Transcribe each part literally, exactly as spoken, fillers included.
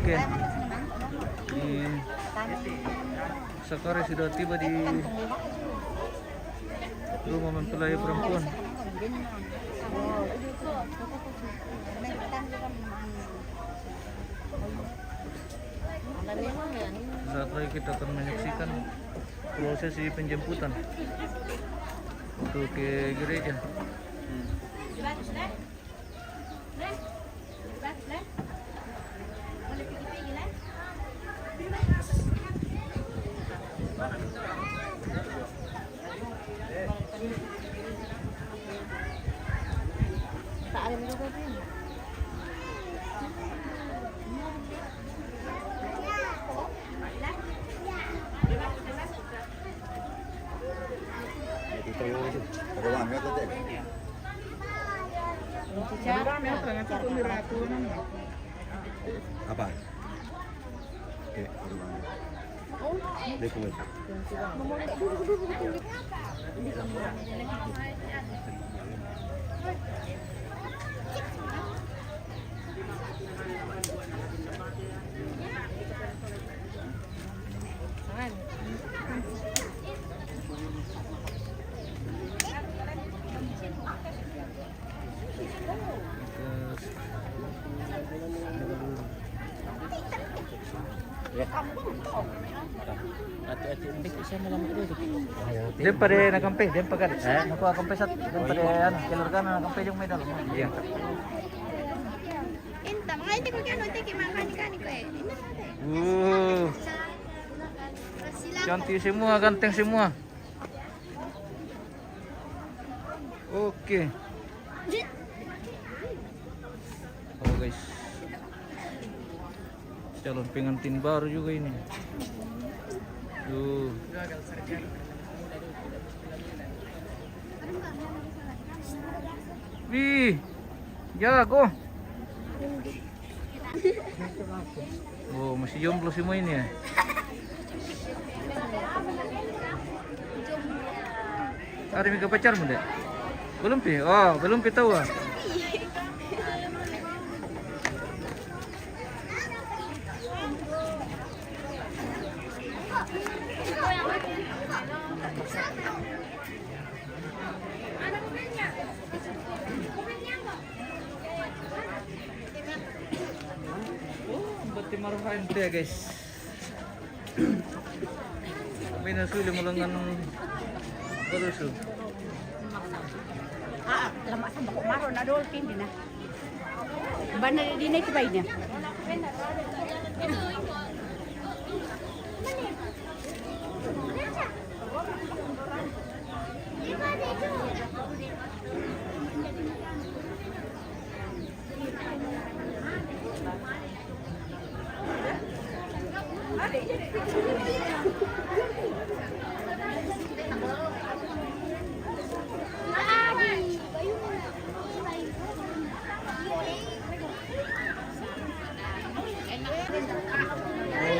Oke. Ini Sakari sudah tiba di rumah mempelai perempuan. Saat lagi kita akan menyaksikan prosesi penjemputan untuk ke gereja. Apa? Oke, baru bangun. Dia kuat. Dem pa de nakampe, dem pa kari. Eh? Nakuha kampe sat, dem pa de, ano, keluarga na nakampe yung may dala. Iya. Inta, mga hindi ko kano, hindi ko mga kani-kani ko eh. Inta sa atin. Uh. Sa, sa sila. Cantik semua, ganteng semua. Oke. Oh, guys. Calon pengantin baru juga ini. Tuh. Wih, jago. Oh, masih jomblo semua ini ya? Ada mika pacarmu, Dek? Belum pi? Oh, belum pi tahu ah. Oh, ba't timaruhan ito, guys? May nasuli mo lang ng kaluso. Ah, lama sa bako maro na doon, hindi na. Ba na di na ito ba niya?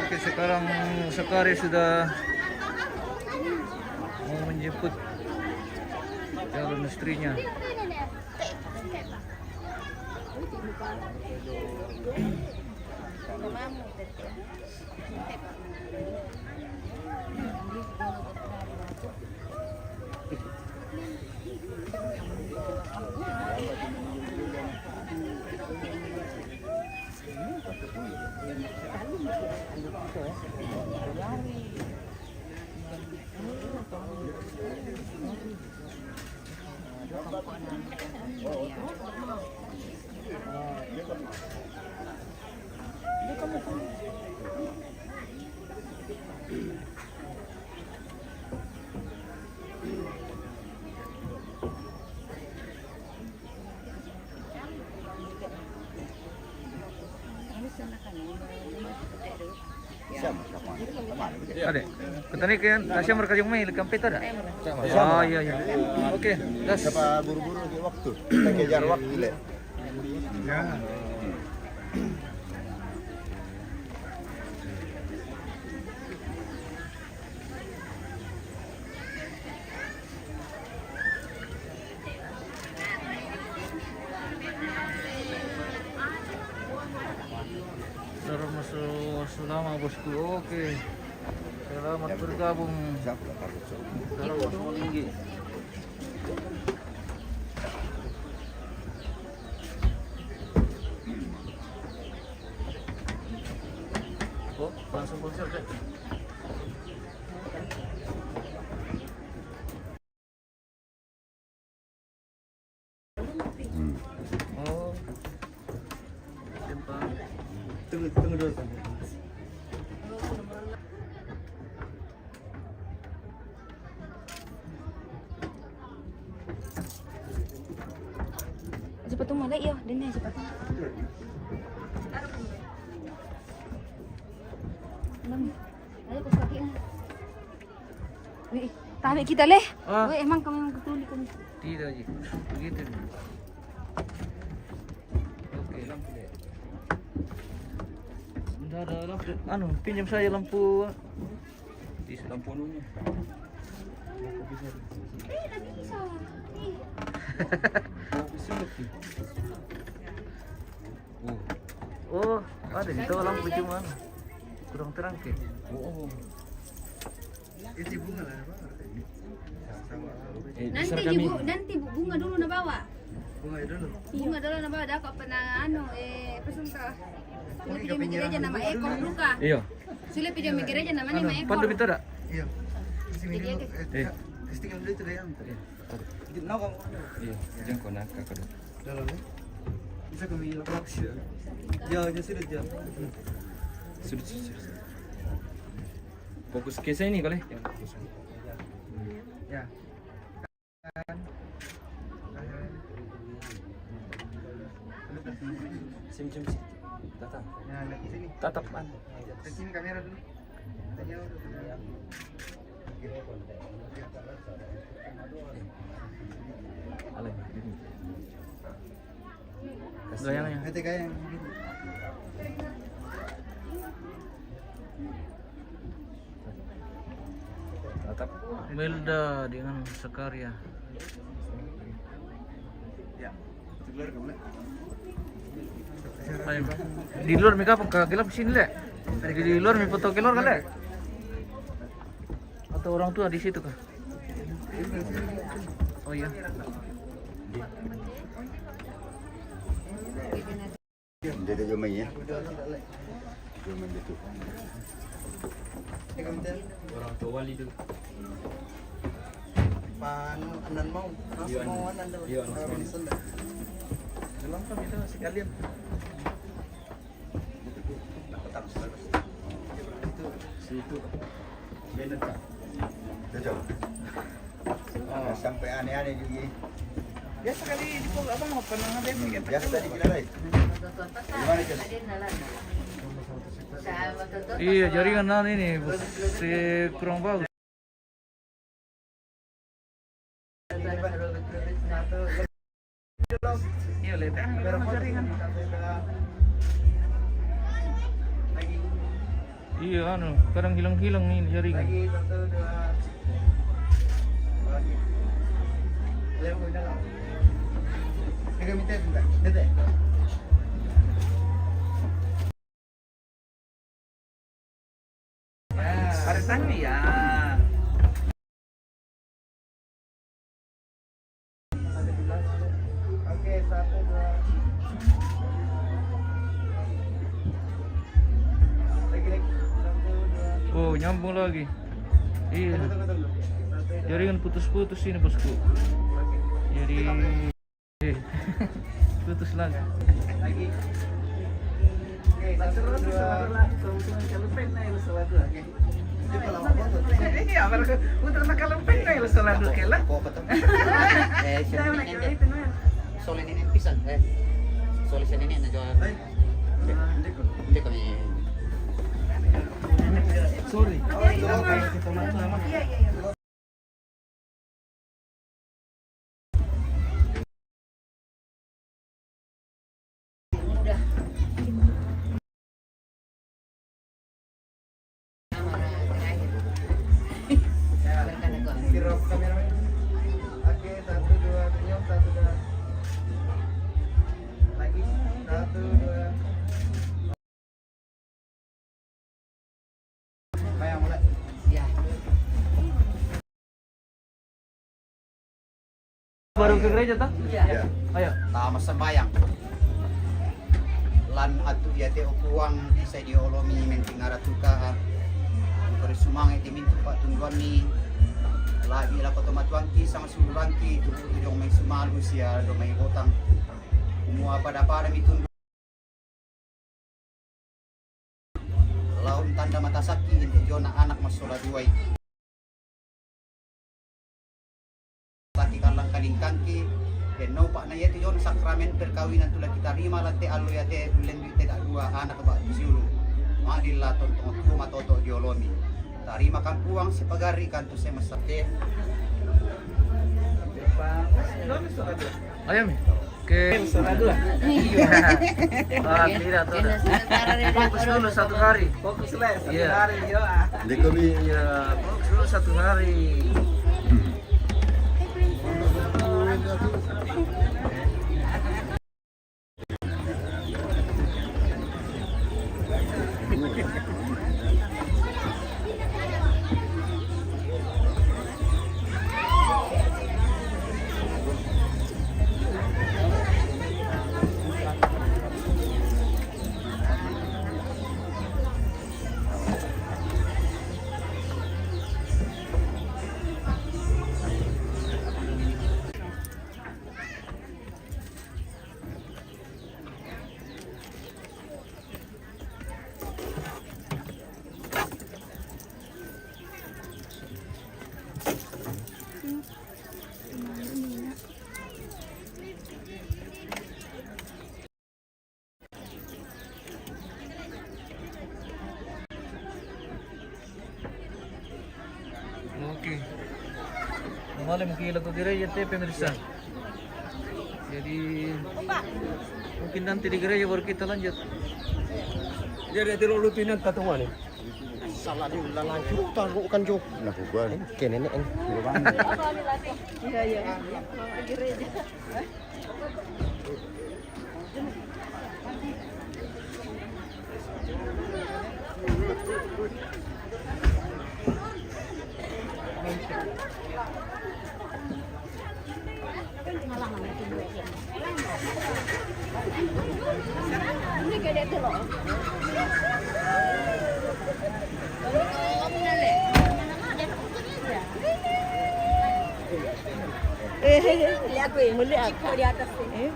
Oke, sekarang Sakari sudah mau menjemput calon istrinya. Ade, katanya kan, Tasya mereka yang main, kampet ada? Oh, iya, iya. Oke, das. Siapa buru-buru di waktu? Kita kejar waktu, Le. Ya. Suruh masuk Selamat, bosku. Oke. Selamat bergabung. Sekarang bosku tinggi. Oh, langsung ponsel, Kak. Hmm. Oh. Tunggu, tunggu dulu. Sepatu mana, yo? Dene sepatu. Enam. Ayo, pas kaki, nah. Wih, tabe kita, leh. Ah. Wih, emang kamu yang ketuli kamu. Tidak, Ji. Begitu. Oke, lampu deh. Bentar, ada lampu. Anu, pinjam saya lampu. Di lampu anunya. Lampu bisa. Eh, tapi bisa. Ih. Lampu bisa, Ji. Oh. Oh, ada di bawah lampu, cuman kurang terang, Ki. Oh. Itu bunga lah, apa? Eh, nanti bisa kami bu-, nanti bu-, bunga dulu na bawa. Bunga dulu. Bunga dulu na bawa, dah kok pernah anu, eh, apa sungka? Ini pinjam gereja nama Eko, buka. Iya. Sulit pinjam gereja namanya anu, nama Eko. Pandu itu ada? Iya. Jadi, eh, eh. Tinggal dulu itu deh, yang. Iya. Iya, jangan kau nak, kakak dulu. Dalam, eh? Bisa kami lepas, ya? Ya, ya, sudah, ya. Sudah, sudah, sudah. Fokus ke sini kali. Ya, fokus. Ya. Sim, sim, sim. Tatap. Ya, lihat sini. Tatap, man. Ke sini kamera dulu. Tanya. Ale, ini. Goyangnya. Nanti kayak yang gini. Tatap. Melda dengan Sekaria. Ya. Ayo. Di luar mi kapang ka gelap sini, le. Di luar mi foto keluar kan, le? Atau orang tua di situ kah? Oh iya. Dia ada jomai ya. Jomai itu. Orang tua wali tu. Panu anan mau, langsung mau anan tu. Iya, langsung. Dalam kan kita sekalian. Situ. Benar, Kak. Betul. Sampai aneh-aneh juga. Biasa kali di pokok apa mau pernah ada sih, biasa tadi kita lain. Gimana, Kak? Iya, jaringan nan ini, bos, si kurang bagus. Iya, anu, kadang hilang-hilang nih jaringan. Ada tangan ya. Oke, satu, dua. Lagi, lagi. Satu, dua. Oh, nyambung lagi. Iya. Tunggu, tunggu, tunggu. Satu, dua. Jaringan putus-putus ini, bosku. Jadi, eh, putus lagi. Lagi. Oke, satu, dua. Iya, baru putar na kalau pernah ya, salah dua kela. Eh, siapa ini? Sole ini pisan, eh. Sole sini ini aja. Hindi ko ni. Sorry. Oke, satu, dua, senyum, satu, dua. Lagi, satu, dua. Baru ke gereja toh? Iya. Ayo. Tama sambayang. Lan atu iate, o Puang, isa diolomi menting ara tuka. Kori sumange ti mintu patunduanni. Labi lako tomatuangki, sang sururangki, tuku tujong mai sumalu sia do mai botang. Kumua pada-pada mitundu. Laun tanda matasakki inte jona anak massola duai. Saki kallang kalingkangki, denno upa'na iatu jona sakramen perkawinan tu la kitarima latte allo iate ullen duitte dua anak ba siulu. Madilla tontong tuo matoto diolomi. Tarima kan Puang sipagari kan tu semesta. Ayo mi. Oke. Ah, tidak tuh. Fokus dulu satu hari. Fokus lah satu hari, yo. Iya, fokus dulu satu hari. Oke. Male mungkin lagu gereja te pemirsa. Jadi mungkin nanti di gereja baru kita lanjut. Jadi itu lulu tinan kata mana? Salah di ulang langsung taruh kan jo. Nah, bukan. Kene ne. Iya, iya. Gereja. Eh, eh, eh, lihat aku ya. Melihat aku di atas ini. Eh.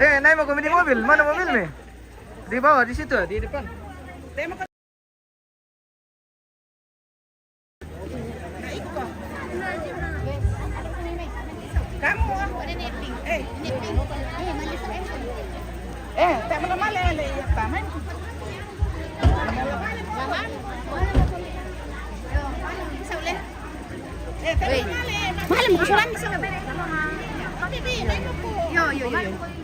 Eh, naik mau ke di mobil. Mana mobil nih? Di bawah, di situ, di depan. Kamu, ah. Eh. Eh, tak mana-mana, le, ya, paman. Eh, tak mana-mana, le. Malam, kusuran. Yo, yo, yo, yo.